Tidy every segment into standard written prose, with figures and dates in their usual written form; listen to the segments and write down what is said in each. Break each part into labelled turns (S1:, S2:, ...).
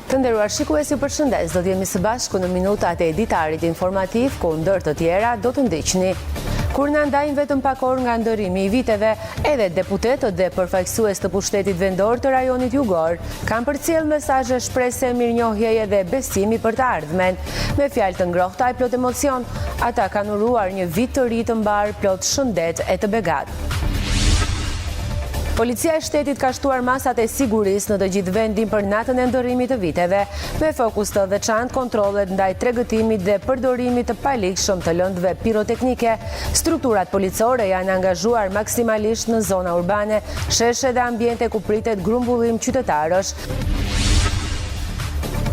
S1: Të nderuar shikues ju përshëndes, do të jemi së bashku në minutat e ditarit informativ, ku ndër të tjera do të ndiqni. Kur na ndajnë vetëm pak orë nga ndërrimi i viteve, edhe deputetët dhe përfaqësues të pushtetit vendor të rajonit jugor kanë përcjellë mesazhe shprese, mirënjohjeje dhe besimi për të ardhmen. Me fjalë të ngrohta e plot emocion, ata kanë uruar një vit të ri të mbarë plot shëndet e të begatë. Policia e Shtetit ka shtuar masat e sigurisë në të gjithë vendin për natën e ndërrimit të viteve, me fokus të veçantë kontrollet ndaj tregëtimit dhe përdorimit të paligjshëm të lëndëve piroteknike. Strukturat policore janë angazhuar maksimalisht në zona urbane, sheshe dhe ambiente ku pritet grumbullim qytetarësh.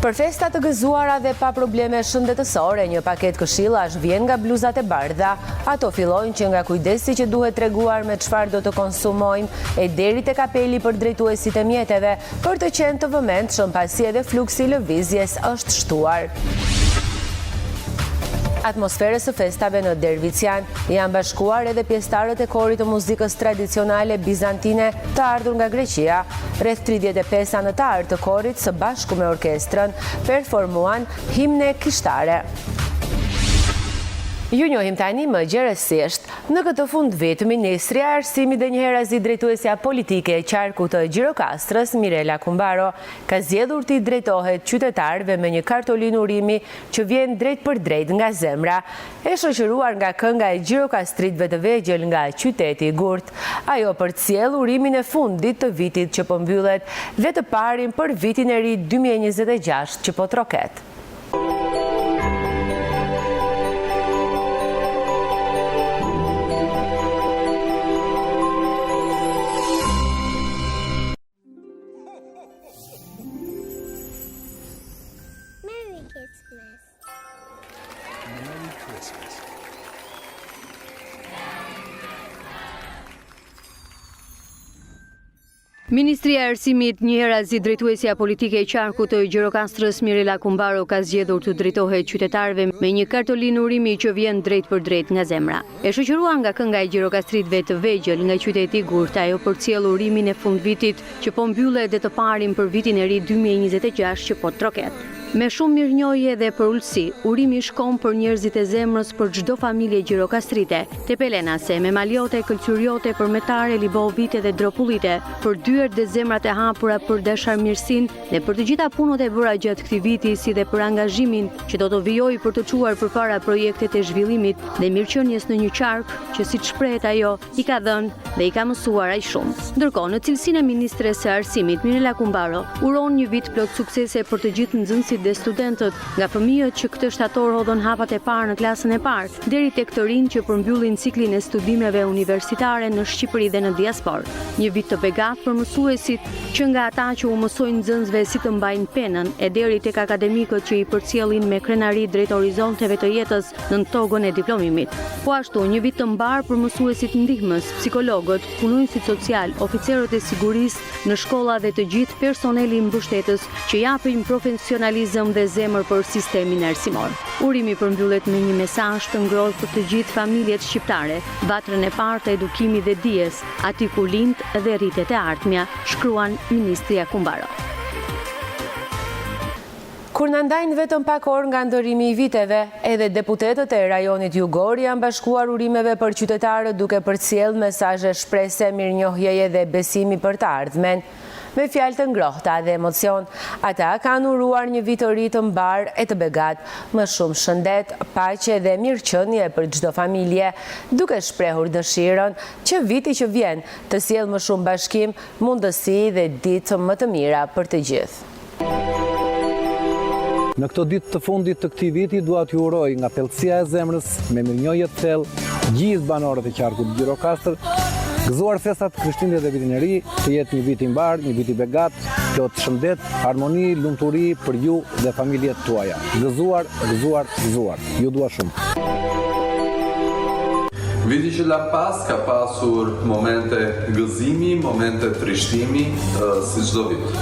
S1: Për festa të gëzuara dhe pa probleme shëndetësore, një paketë këshillash vjen nga bluzat e bardha. Ato fillojnë që nga kujdesi që duhet treguar me çfarë do të konsumojmë e deri tek apeli për drejtuesit e mjeteve, për të qenë të vëmendshëm pasi edhe fluksi i lëvizjes është shtuar. Atmosferës së festave në Dervician janë bashkuar edhe pjesëtarët e korit të muzikës tradicionale bizantine të ardhur nga Greqia. Rreth 35 anëtarë të korit së bashku me orkestrën performuan himne kishtare. Ju njohim tani më gjerësisht. Në këtë fundvit, Ministrja e Arsimit dhe njëherazi drejtuesja politike e qarkut të Gjirokastrës, Mirela Kumbaro, ka zgjedhur t'i drejtohet qytetarëve me një kartolinë urimi që vjen drejtpërdrejt nga zemra, e shoqëruar nga kënga e gjirokastritëve të vegjël nga qyteti i gurtë. Ajo përcjell urimin e fundit të vitit që po mbyllet dhe të parin për vitin e ri 2026 që po troket.
S2: Merry Christmas.
S3: Merry Christmas.
S4: Ministrja e Arsimit, njëherazi drejtuesja politike e qarkut të Gjirokastrës Mirela Kumbaro ka zgjedhur t'u drejtohet qytetarëve me një kartolinë urimi që vjen drejtpërdrejt nga zemra. E shoqëruar nga kënga e gjirokastritëve të vegjël nga qyteti i gurtë, ajo përcjell urimin e fundvitit që po mbyllet dhe të parin për vitin e ri 2026 që po troket. Me shumë mirënjohje dhe përulësi, urimi shkon për njerëzit e zemrës për çdo familje gjirokastrite, tepelenase, memaliote, këlcyriote, përmetare, libovite dhe dropullite, për dyert dhe zemrat e hapura për dashamirësinë dhe për të gjitha punët e bëra gjatë këtij viti si dhe për angazhimin që do të vijojë për të çuar përpara projektet e zhvillimit dhe mirëqenies në një qark që siç shprehet ajo, i ka dhënë dhe i ka mësuar aq shumë. Ndërkohë, në cilësinë e ministres së Arsimit, Mirela Kumbaro, uron një vit plot suksese për të gjithë nxënësit dhe studentët, nga fëmijët që këtë shtator hodhën hapat e parë në klasën e parë, deri tek të rinjtë që përmbyllin ciklin e studimeve universitare në Shqipëri dhe në diasporë. Një vit të begatë për mësuesit, që nga ata që u mësojnë nxënësve si të mbajnë penën, e deri tek akademikët që i përcjellin me krenari drejt horizonteve të jetës nën togën e diplomimit. Po ashtu, një vit të mbarë për mësuesit ndihmës, psikologët, punonjësit socialë, oficerët e sigurisë në shkolla dhe të gjithë personeli mbështetës që japin profesionalizëm dhe zemër për sistemin arsimor. Urimi përmbyllet me një mesazh të ngrohtë për të gjithë familjet shqiptare, vatrën e parë të edukimit dhe dijes, aty ku lind dhe rritet e ardhmja, shkruan ministrja Kumbaro.
S1: Kur na ndajnë vetëm pak orë nga ndërrimi i viteve, edhe deputetët e rajonit jugor janë bashkuar urimeve për qytetarët duke përcjellë mesazhe shprese, mirënjohjeje dhe besimi për të ardhmen. Me fjalë të ngrohta dhe emocion, ata kanë uruar një vit të ri të mbarë e të begatë, më shumë shëndet, paqe dhe mirëqenie për çdo familje, duke shprehur dëshirën që viti që vjen të sjellë më shumë bashkim, mundësi dhe ditë më të mira për të gjithë.
S5: Në këto ditë të fundit të këtij viti dua t'ju uroj nga thellësia e zemrës me mirënjohje të thellë gjithë banorët e qarkut Gjirokastër, gëzuar festat Krishtlindjet dhe vitin e ri, të jetë një vit i mbarë, një vit i begatë, plot shëndet, harmoni, lumturi për ju dhe familjet tuaja. Gëzuar, gëzuar, gëzuar. Ju dua shumë.
S6: Viti që lamë pas ka pasur momente gëzimi, momente trishtimi, si çdo vit.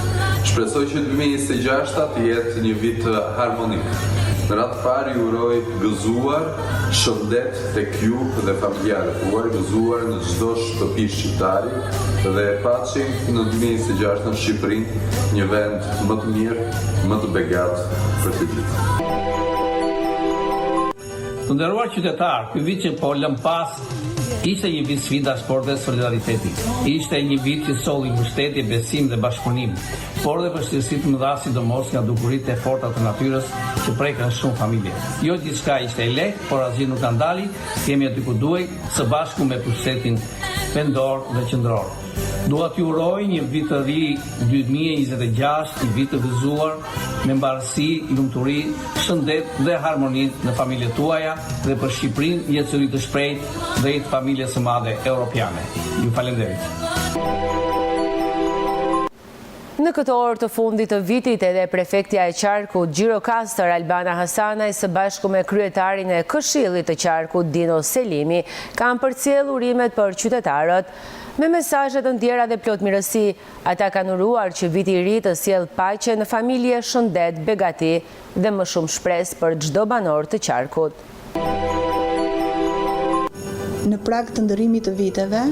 S6: Shpresoj që 2026-ta të jetë një vit harmonik. Në radhë të parë ju uroj gëzuar shëndet tek ju dhe familjarët tuaj, gëzuar në çdo shtëpi shqiptari dhe paçim në 2026 në Shqipërinë një vend më të mirë, më të begatë për të gjithë.
S7: Të nderuar qytetarë, ky vit që po lëm pas ishte një vit sfidash, por dhe solidariteti. Ishte një vit që solli mbështetje, besim dhe bashkëpunim, por dhe vështirësi të mëdha, sidomos nga dukuritë e forta të natyrës që prekën shumë familje. Jo gjithçka ishte e lehtë, por asgjë nuk na ndali, jemi aty ku duhej, së bashku me pushtetin vendor dhe qendror. Dua t'ju uroj një vit të ri 2026, një vit të gëzuar, me mbarësi, lumturi, shëndet dhe harmoni në familjet tuaja dhe për Shqipërinë një ecuri të shpejtë drejt familjes së madhe europiane. Ju falenderit.
S1: Në këtë orë të fundit të vitit edhe prefektja e qarkut Gjirokastër Albana Hasanaj së bashku me kryetarin e Këshillit të qarkut Dino Selimi kanë përcjellë urimet për qytetarët. Me mesazhe të ndjera dhe plot mirësi, ata kanë uruar që viti i ri të sjellë paqe në familje, shëndet, begati dhe më shumë shpresë për çdo banor të qarkut.
S8: Në prag të ndërrimit të viteve,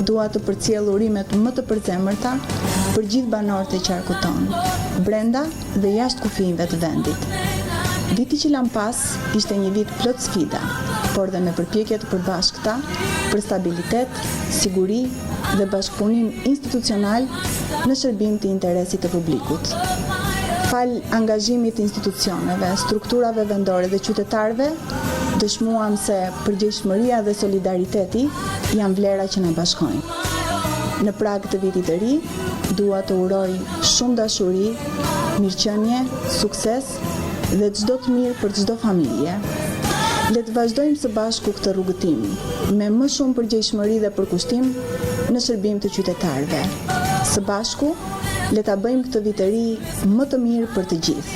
S8: dua të përcjell urimet më të përzemërta për gjithë banorët e qarkut tonë, brenda dhe jashtë kufinjve të vendit. Viti që lamë pas ishte një vit plot sfida, por dhe me përpjekje të përbashkëta për stabilitet, siguri dhe bashkëpunim institucional në shërbim të interesit të publikut. Falë angazhimit të institucioneve, strukturave vendore dhe qytetarëve, dëshmuam se përgjegjshmëria dhe solidariteti janë vlera që na bashkojnë. Në prag të vitit të ri, dua të uroj shumë dashuri, mirëqenie, sukses dhe çdo të mirë për çdo familje. Le të vazhdojmë së bashku këtë rrugëtim, me më shumë përgjegjshmëri dhe përkushtim në shërbim të qytetarëve. Së bashku, le ta bëjmë këtë vit të ri më të mirë për të gjithë.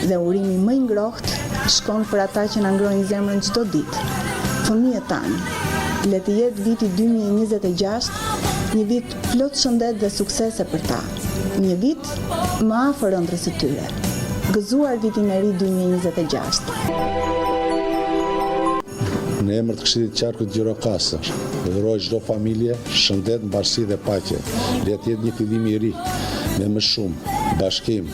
S8: Dhe urimi më i ngrohtë shkon për ata që na ngrohin zemrën çdo ditë, fëmijët tanë. Le të jetë viti 2026 një vit plot shëndet dhe suksese për ta. Një vit më afër ëndrrës së tyre. Gëzuar vitin e ri 2026.
S9: Në emër të Këshillit të Qarkut Gjirokastër, uroj çdo familje shëndet, mbarësi dhe paqe. Le të jetë një fillim i ri me më shumë bashkim,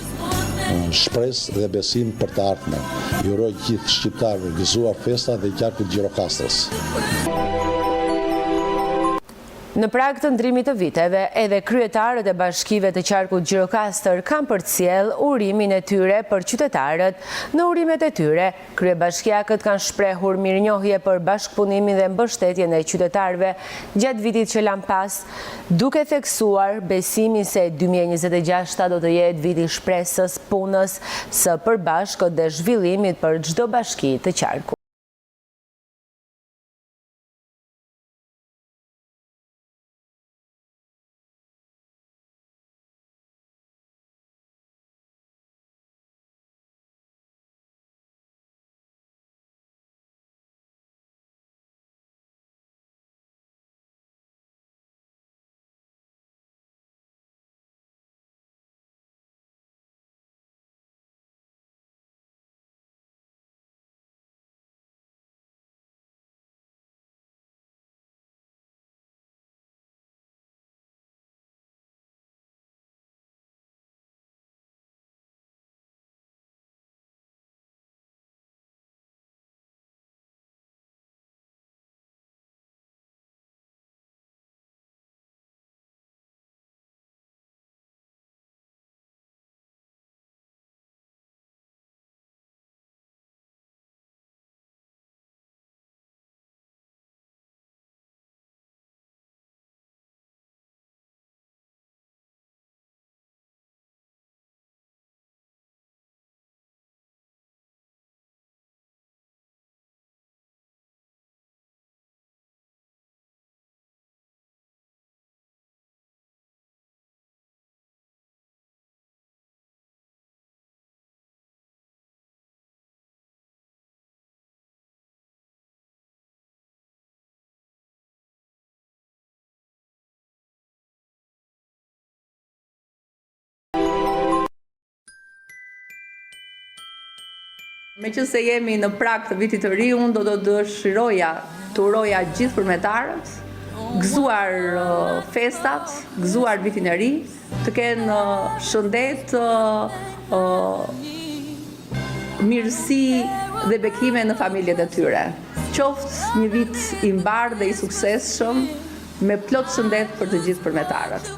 S9: shpresë dhe besim për të ardhmen. I uroj gjithë shqiptarëve gëzuar festat dhe Qarkut Gjirokastrës.
S1: Në prag të ndrimit të viteve, edhe kryetarët e bashkive të qarkut Gjirokastër kanë përcjellë urimin e tyre për qytetarët. Në urimet e tyre, kryebashkiakët kanë shprehur mirënjohje për bashkëpunimin dhe mbështetjen e qytetarëve gjatë vitit që lamë pas, duke theksuar besimin se 2026 do të jetë viti i shpresës, punës së përbashkët dhe zhvillimit për çdo bashki të qarkut.
S10: Meqenëse jemi në prag të vitit të ri, unë do të dëshiroja të uroja gjithë përmetarët, gëzuar festat, gëzuar vitin e ri, të kenë shëndet, mirësi dhe bekime në familjet e tyre. Qoftë një vit i mbarë dhe i suksesshëm me plot shëndet për të gjithë përmetarët.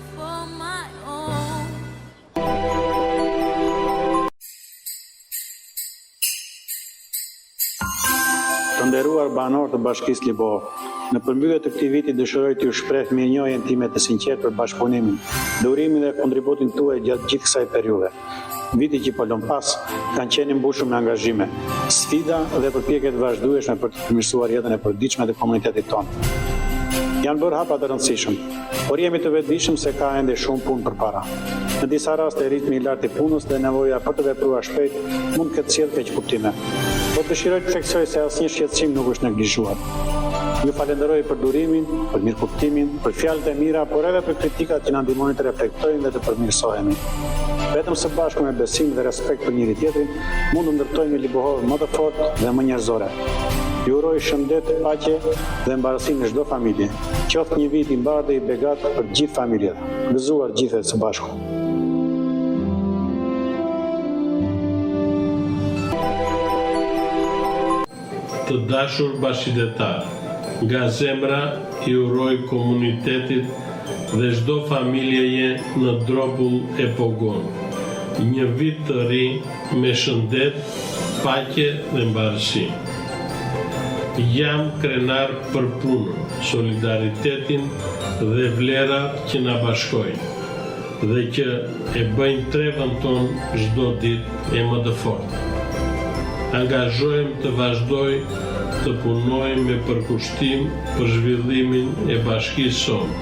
S11: Të nderuar banorë të Bashkisë Libohovë, në përmbyllje të këtij viti dëshiroj t'ju shpreh mirënjohjen time të sinqertë për bashkëpunimin, durimin dhe kontributin tuaj gjatë gjithë kësaj periudhe. Viti që po lëmë pas kanë qenë i mbushur me angazhime, sfida dhe përpjekje të vazhdueshme për të përmirësuar jetën e përditshme të komunitetit tonë. Janë bërë hapa të rëndësishëm, Por jemi të vetëdijshëm se ka ende shumë punë përpara. Në disa raste ritmi i lartë i punës dhe nevoja për të vepruar shpejt mund të ketë sjellë keqkuptime. Por dëshiroj të theksoj se asnjë shqetësim nuk është neglizhuar. Ju falenderoj për durimin, për mirëkuptimin, për fjalët e mira, por edhe për kritikat që na ndihmojnë të reflektojmë dhe të përmirësohemi. Vetëm së bashku me besim dhe respekt për njëri-tjetrin, mund të ndërtojmë një Libohovë më të fortë dhe më njerëzore. Ju uroj shëndet, paqe dhe mbarësi në çdo familje. Qoftë një vit i mbarë dhe i begatë për të gjithë familjet. Gëzuar të gjithëve së bashku.
S12: Të dashur bashkëqytetarë, nga zemra i uroj komunitetit dhe çdo familjeje në Dropull e Pogon, një vit të ri me shëndet, paqe dhe mbarësi. Jam krenar për punën, solidaritetin dhe vlerat që na bashkojnë dhe që e bëjnë trevën tonë çdo ditë e më të fortë. Angazhohem të vazhdoj të punoj me përkushtim për zhvillimin e bashkisë sonë,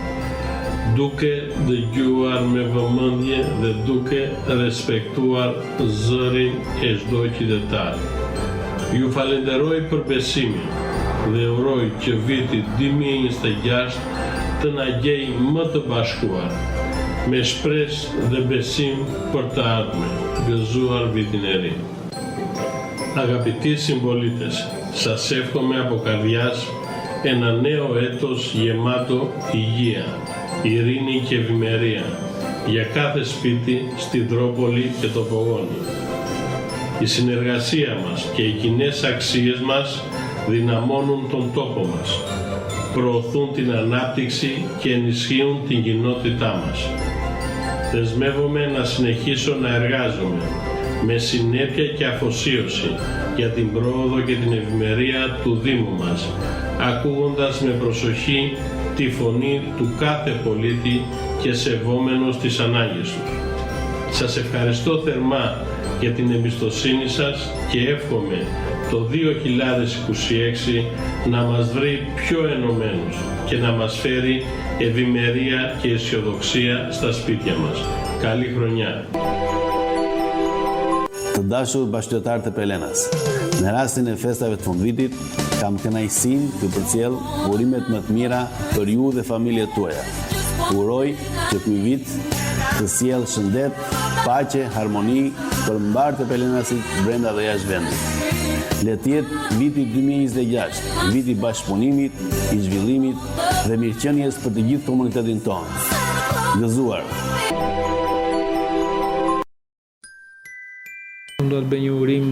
S12: duke dëgjuar me vëmendje dhe duke respektuar zërin e çdo qytetari. Ju falenderoj për besimin dhe uroj që viti 2026 të na gjejë më të bashkuar, me shpresë dhe besim për të ardhmen. Gëzuar vitin e ri. Αγαπητοί συμπολίτες, σας εύχομαι από καρδιάς ένα νέο έτος γεμάτο υγεία, ειρήνη και ευημερία για κάθε σπίτι στη Δρόπολη και το Πογόνι. Η συνεργασία μας και οι κοινές αξίες μας δυναμώνουν τον τόπο μας, προωθούν την ανάπτυξη και ενισχύουν την κοινότητά μας. Δεσμεύομαι να συνεχίσω να εργάζομαι με συνέπεια και αφοσίωση για την πρόοδο και την ευημερία του Δήμου μας, ακούγοντας με προσοχή τη φωνή του κάθε πολίτη και σεβόμενος τις ανάγκες τους. Σας ευχαριστώ θερμά για την εμπιστοσύνη σας και εύχομαι το 2026 να μας βρει πιο ενωμένους και να μας φέρει ευημερία και αισιοδοξία στα σπίτια μας. Καλή χρονιά!
S13: Të dashur bashkëqytetarë tepelenës, me rastin e festave të fundvitit, kam kënaqësinë t'ju përcjell urimet më të mira për ju dhe familjet tuaja. Uroj që ky vit të sjellë shëndet, paqe, harmoni për mbarë tepelenasit brenda dhe jashtë vendit. Le të jetë viti 2026, viti i bashkëpunimit, i zhvillimit dhe mirëqenies për të gjithë komunitetin tonë. Gëzuar!
S14: Unë do të bëj një urim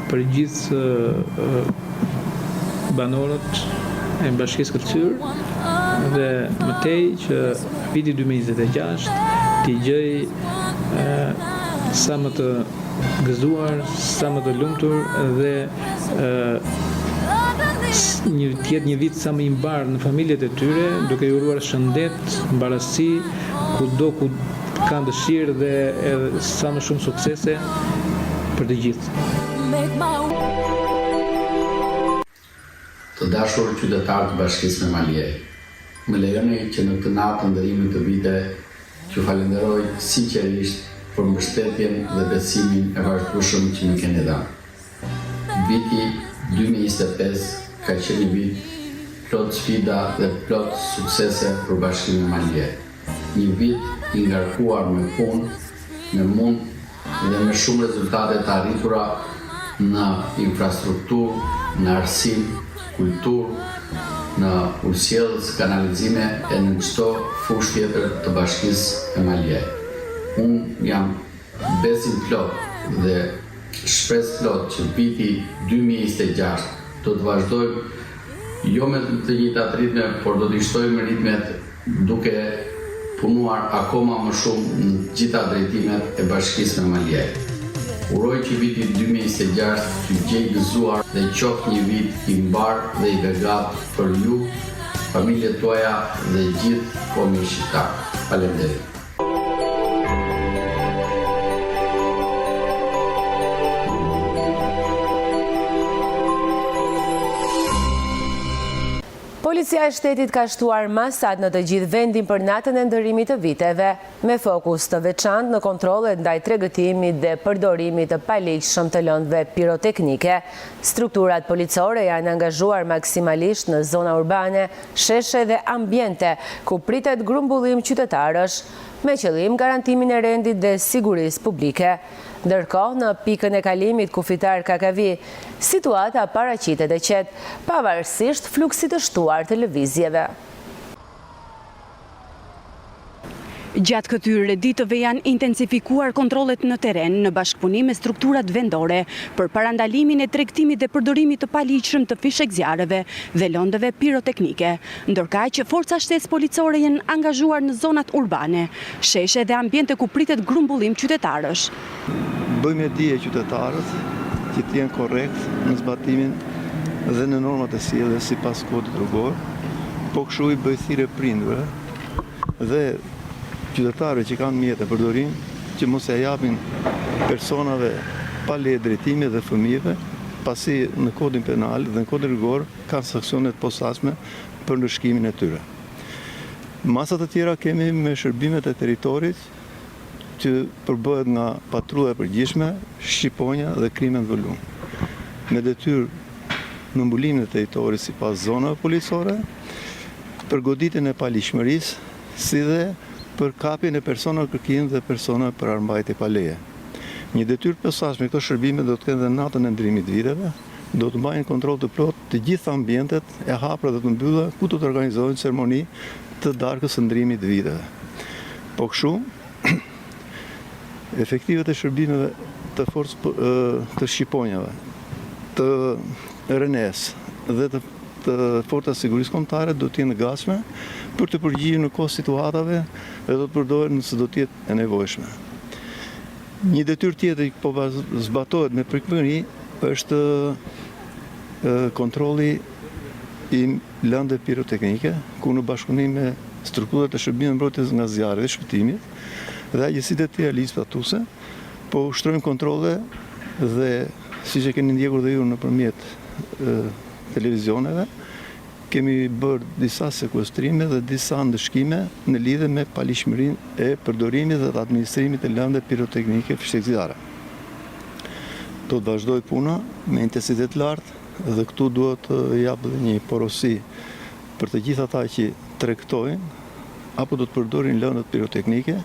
S14: për gjithë banorët e Bashkisë Këlcyrë dhe më tej që viti 2026 t'i gjejë sa më të gëzuar, sa më të lumtur dhe një të jetë një vit sa më i mbarë në familjet e tyre, duke i uruar shëndet, mbarësi, kudo ku kanë dëshirë dhe edhe sa më shumë suksese për të gjithë.
S15: Të dashur qytetarë të Bashkisë Memaliaj, më lejoni që në këtë natë të ndërrimit të viteve t'ju falenderoj sinqerisht për mbështetjen dhe besimin e vazhdueshëm që më keni dhënë. Viti 2025 ka qenë një vit plot sfida dhe plot suksese për Bashkinë Memaliaj. Një vit i ngarkuar me punë, me mund dhe me shumë rezultate të arritura. në infrastrukturë, në arsim, kulturë, në ujësjellës, kanalizime e në çdo fushë tjetër të Bashkisë Memaliaj. Unë jam besimplotë dhe shpresëplotë që viti 2026 do të vazhdojmë jo me të njëjtat ritme, por do t'i shtojmë ritmet duke punuar akoma më shumë në të gjitha drejtimet e Bashkisë Memaliaj. Uroj që viti 2026 t'ju gjejë gëzuar dhe qoftë një vit i mbarë dhe i begatë për ju, familjet tuaja dhe gjithë kombin shqiptar. Faleminderit.
S1: Policia e Shtetit ka shtuar masat në të gjithë vendin për natën e ndërrimit të viteve, me fokus të veçantë në kontrollet ndaj tregëtimit dhe përdorimit të paligjshëm të lëndëve piroteknike. Strukturat policore janë angazhuar maksimalisht në zona urbane, sheshe dhe ambiente, ku pritet grumbullim qytetarësh, me qëllim garantimin e rendit dhe sigurisë publike. Ndërkohë, në pikën e kalimit kufitar Kakavijë, situata paraqitet e qetë, pavarësisht fluksit të shtuar të lëvizjeve.
S16: Gjatë këtyre ditëve janë intensifikuar kontrollet në terren në bashkëpunim me strukturat vendore për parandalimin e tregtimit dhe përdorimit të paligjshëm të fishekzjarrëve dhe lëndëve piroteknike. Ndërkaq, forca shtesë policore janë angazhuar në zonat urbane, sheshe dhe ambiente ku pritet grumbullim qytetarësh.
S17: Bëj me dije qytetarët që të jenë korrekt në zbatimin dhe në normat e sjelljes sipas kodit rrugor, po kështu i bëj thirrje prindërve dhe qytetarëve që kanë mjete në përdorim që mos ia japin personave pa leje drejtimi dhe fëmijëve, pasi në kodin penal dhe në kodin rrugor kanë sanksione të posaçme për ndëshkimin e tyre. Masa të tjera kemi me shërbimet e territorit që përbëhet nga patrulla e përgjithshme, shqiponja dhe krime në volum. Me detyrë në mbulimin e territorit sipas zonave policore, për goditjen e paligjshmërisë, si dhe për kapjen e personave në kërkim dhe personave për armëmbajtje pa leje. Një detyrë të posaçme këto shërbime do të kenë dhe natën e ndërrimit të viteve, do të mbajnë kontroll të plotë të gjitha ambientet e hapura dhe të mbyllura ku do të organizohen ceremoni të darkës së ndërrimit të viteve. Po kështu, efektivët e shërbimeve të forcës të shqiponjave, të RNS dhe të të Forcës së Sigurisë Kombëtare do të jenë të gatshme për t'u përgjigjur në kohë situatave dhe do të përdoren nëse do të jetë e nevojshme. Një detyrë tjetër që po zbatohet me përpikmëri është kontrolli i lëndëve piroteknike, ku në bashkëpunim me strukturat e shërbimeve mbrojtjes nga zjarri dhe shpëtimit dhe agjencitë e tjera ligjzbatuese, po ushtrojmë kontrolle dhe siç e keni ndjekur dhe ju nëpërmjet televizioneve, kemi bërë disa sekuestrime dhe disa ndëshkime në lidhje me paligjshmërinë e përdorimit dhe të administrimit të lëndëve piroteknike fishekzjarre. Do të vazhdojë puna me intensitet të lartë dhe këtu dua të jap dhe një porosi për të gjithë ata që tregtojnë apo do të përdorin lëndët piroteknike,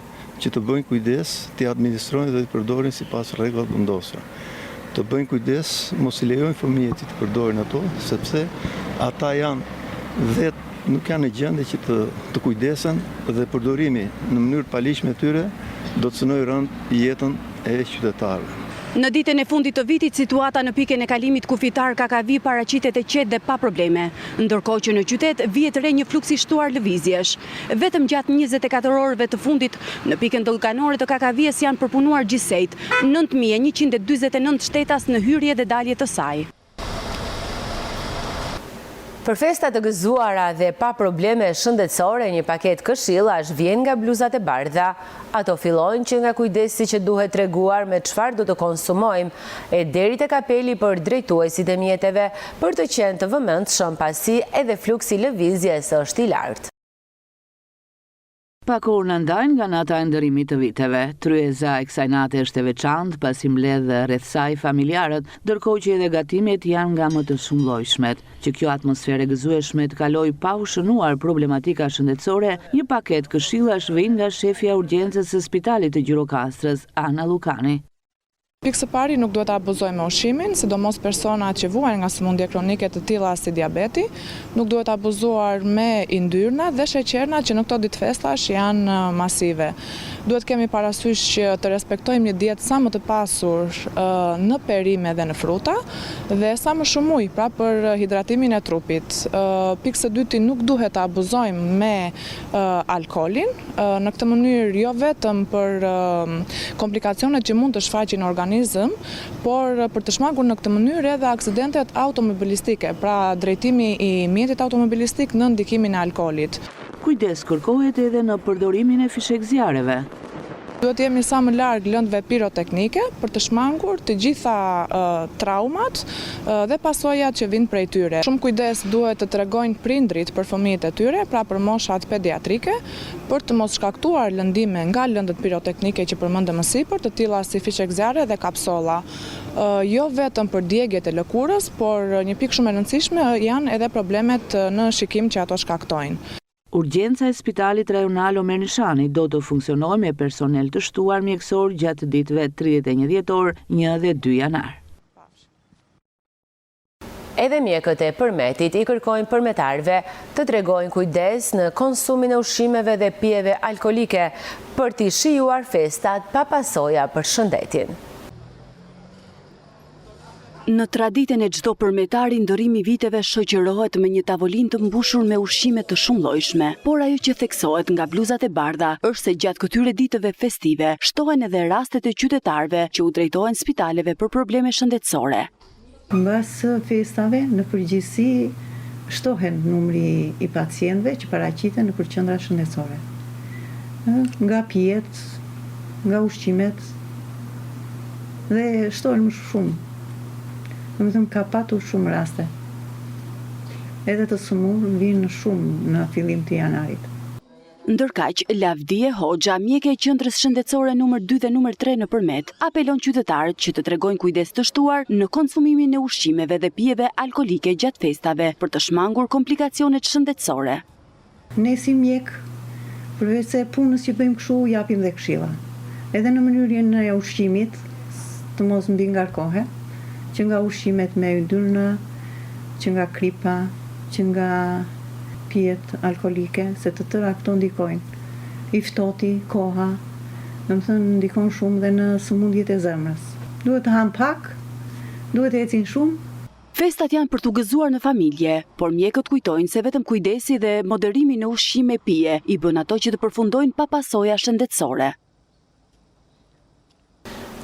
S17: që të bëjnë kujdes t'i administrojnë dhe t'i përdorin sipas rregullave të vendosura. Të bëjnë kujdes mos i lejojnë fëmijët që të përdorin ato, sepse ata janë vetë nuk janë në gjendje që të, të kujdesen dhe përdorimi në mënyrë të paligjshme e tyre do të cënojë rëndë jetën e qytetarëve.
S16: Në ditën e fundit të vitit, situata në pikën e kalimit kufitar Kakavijë paraqitet e qetë dhe pa probleme, ndërkohë që në qytet vihet re një fluks i shtuar lëvizjesh. Vetëm gjatë 24 orëve të fundit, në pikën doganore të Kakavijës janë përpunuar gjithsejt 9149 shtetas në hyrje dhe dalje të saj.
S1: Për festa të gëzuara dhe pa probleme shëndetësore, një paketë këshillash vjen nga bluzat e bardha. Ato fillojnë që nga kujdesi që duhet treguar me çfarë do të konsumojmë, e deri tek apeli për drejtuesit e mjeteve për të qenë të vëmendshëm pasi edhe fluksi i lëvizjes është i lartë.
S18: Pak orë na ndajnë nga nata e ndërrimit të viteve. Tryeza e kësaj nate është e veçantë, pasi mbledh rreth saj familjarët, ndërkohë që edhe gatimet janë nga më të shumëllojshmet. Që kjo atmosferë e gëzueshme të kalojë pa u shënuar problematika shëndetësore, një paketë këshillash vijnë nga shefja e urgjencës së Spitalit të Gjirokastrës, Ana Llukani.
S19: Pikë së pari nuk duhet të abuzojmë me ushqimin, sidomos personat që vuajnë nga sëmundje kronike të tilla si diabeti, nuk duhet abuzuar me yndyrnat dhe sheqernat që në këto ditë festash janë masive. Duhet kemi parasysh që të respektojmë një dietë sa më të pasur në perime dhe në fruta dhe sa më shumë ujë, pra për hidratimin e trupit. Pikë së dyti nuk duhet të abuzojmë me alkoolin. Në këtë mënyrë jo vetëm për komplikacionet që mund të shfaqin në organizëm, por për të shmangur në këtë mënyrë edhe aksidentet automobilistike, pra drejtimi i mjetit automobilistik nën ndikimin e alkoolit.
S18: Kujdes kërkohet edhe në përdorimin e fishekzjarreve.
S19: Duhet të jemi sa më larg lëndëve piroteknike për të shmangur të gjitha traumat dhe pasojat që vijnë prej tyre. Shumë kujdes duhet të tregojnë prindërit për fëmijët e tyre, pra për moshat pediatrike, për të mos shkaktuar lëndime nga lëndët piroteknike që përmendëm më sipër, të tilla si fishekzjarre dhe kapsolla. Jo vetëm për djegiet e lëkurës, por një pikë shumë e rëndësishme janë edhe problemet në shikim që ato shkaktojnë.
S18: Urgjenca e Spitalit Rajonal Omer Nishani do të funksionojë me personel të shtuar mjekësor gjatë ditëve 31 dhjetor, 1 dhe 2 janar.
S1: Edhe mjekët e Përmetit i kërkojnë përmetarëve të tregojnë kujdes në konsumin e ushqimeve dhe pijeve alkoolike për t'i shijuar festat pa pasoja për shëndetin.
S16: Në traditën e çdo përmetari ndërrimi i viteve shoqërohet me një tavolinë të mbushur me ushqime të shumëllojshme. Por ajo që theksohet nga bluzat e bardha është se gjatë këtyre ditëve festive shtohen edhe rastet e qytetarëve që u drejtohen spitaleve për probleme shëndetësore.
S20: Mbas festave, në përgjithësi shtohen numri i pacientëve që paraqiten nëpër qendra shëndetësore. Nga pijet, nga ushqimet, Dhe shtohen më shumë. Domethënë ka patur shumë raste. Edhe të sëmurë vijnë shumë në fillim të janarit.
S16: Ndërkaq, Lavdie Hoxha, mjeke e Qendrës Shëndetësore numër dy dhe numër tre në Përmet, apelon qytetarët që të tregojnë kujdes të shtuar në konsumimin e ushqimeve dhe pijeve alkoolike gjatë festave për të shmangur komplikacionet shëndetësore.
S20: Ne si mjekë, përveçse punës që bëjmë kështu, japim dhe këshilla. Edhe në mënyrën e ushqimit, të mos mbingarkohen, që nga ushqimet me yndyrna, që nga kripa, që nga pijet alkoolike, se të tëra këto ndikojnë. I ftohti, koha, domethënë ndikon shumë dhe në sëmundjet e zemrës. Duhet të hanë pak, duhet të ecin shumë.
S16: Festat janë për t'u gëzuar në familje, por mjekët kujtojnë se vetëm kujdesi dhe moderimi në ushqim e pije i bën ato që të përfundojnë pa pasoja shëndetësore.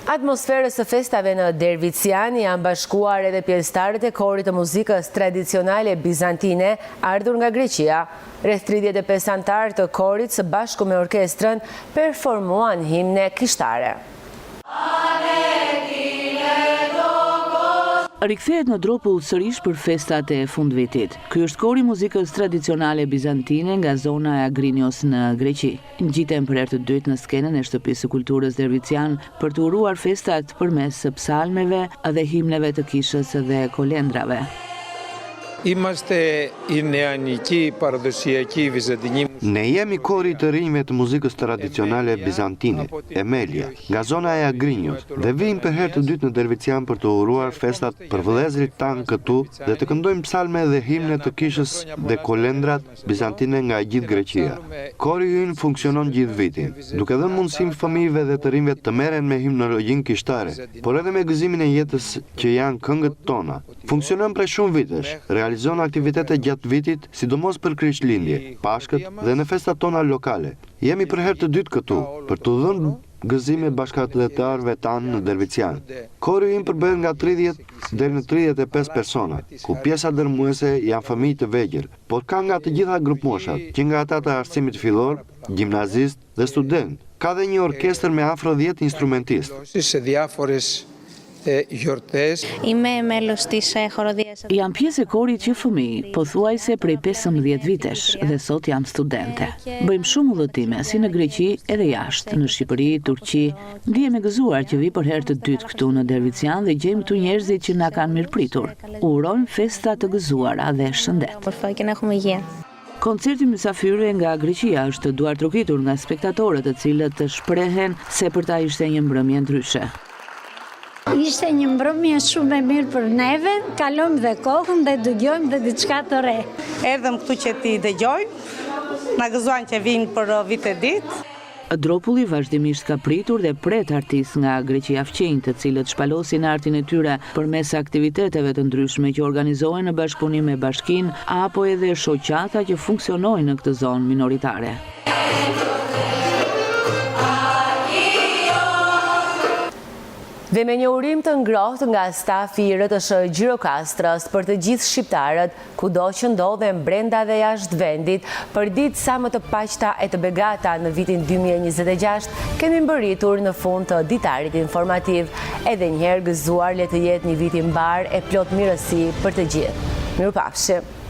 S1: Atmosferës së festave në Dervician janë bashkuar edhe pjesëtarët e korit të muzikës tradicionale bizantine ardhur nga Greqia. Rreth 35 anëtarë të korit së bashku me orkestrën performuan himne kishtare.
S18: Rikthehet në Dropull sërish për festat e fundvitit. Ky është kori i muzikës tradicionale bizantine nga zona e Agrinios në Greqi. Ngjiten për herë të dytë në skenën e Shtëpisë së Kulturës Dervician për të uruar festat përmes psalmeve dhe himneve të kishës dhe kolendrave.
S21: Είμαστε η νεανική παραδοσιακή βυζαντινή
S22: Ne jemi kori i të rinjve të muzikës tradicionale bizantine, Emelia, nga zona e Agrinios, dhe vijmë për herë të dytë në Dervician për të uruar festat për vëllezërit tanë këtu dhe të këndojmë psalme dhe himne të kishës dhe kolendrat bizantine nga e gjithë Greqia. Kori ynë funksionon gjithë vitin, duke dhënë mundësinë fëmijëve dhe të rinjve të merren me himnologjinë kishtare, por edhe me gëzimin e jetës që janë këngët tona. Funksionon prej shumë vitesh, realizon aktivitete gjatë vitit, sidomos për Krishtlindje, Pashkët dhe në festat tona lokale. Jemi për herë të dytë këtu, për t'u dhënë gëzime bashkatdhetarëve tanë në Dervician. Kori ynë përbëhet nga 30 deri në 35 persona, ku pjesa dërrmuese janë fëmijë të vegjël, por ka nga të gjitha grupmoshat, që nga ata të arsimit fillor, gjimnazistë dhe studentë. Ka dhe një orkestër me afro 10 instrumentistë.
S2: Είμαι μέλος της χορωδίας.
S18: Jam pjesë e korit që fëmijë, pothuajse prej 15 vitesh dhe sot jam studente. Bëjmë shumë udhëtime, si në Greqi edhe jashtë, në Shqipëri, Turqi. Ndihem e gëzuar që vij për herë të dytë këtu në Dervician dhe gjejmë këtu njerëzit që na kanë mirëpritur. Urojmë festa të gëzuara dhe shëndet. Koncerti i mysafirëve nga Greqia është duartrokitur nga spektatorët të cilët shprehen se për ta ishte një mbrëmje ndryshe.
S3: Ishte një mbrëmje shumë e mirë për neve, kalojmë dhe kohën dhe dëgjojmë dhe diçka të re.
S4: Erdhëm këtu që t'i dëgjojmë, na gëzuan që vijnë për vit e ditë.
S18: Dropulli vazhdimisht ka pritur dhe pret artistë nga Greqia fqinj, të cilët shpalosin artin e tyre përmes aktiviteteve të ndryshme që organizohen në bashkëpunim me bashkinë apo edhe shoqata që funksionojnë në këtë zonë minoritare.
S1: Dhe me një urim të ngrohtë nga stafi i RTSH Gjirokastrës për të gjithë shqiptarët, kudo që ndodhen brenda dhe jashtë vendit, për ditë sa më të paqta e të begata në vitin 2026, kemi mbërritur në fund të ditarit informativ. Edhe njëherë gëzuar le të jetë një vit i mbarë e plot mirësi për të gjithë. Mirupafshim!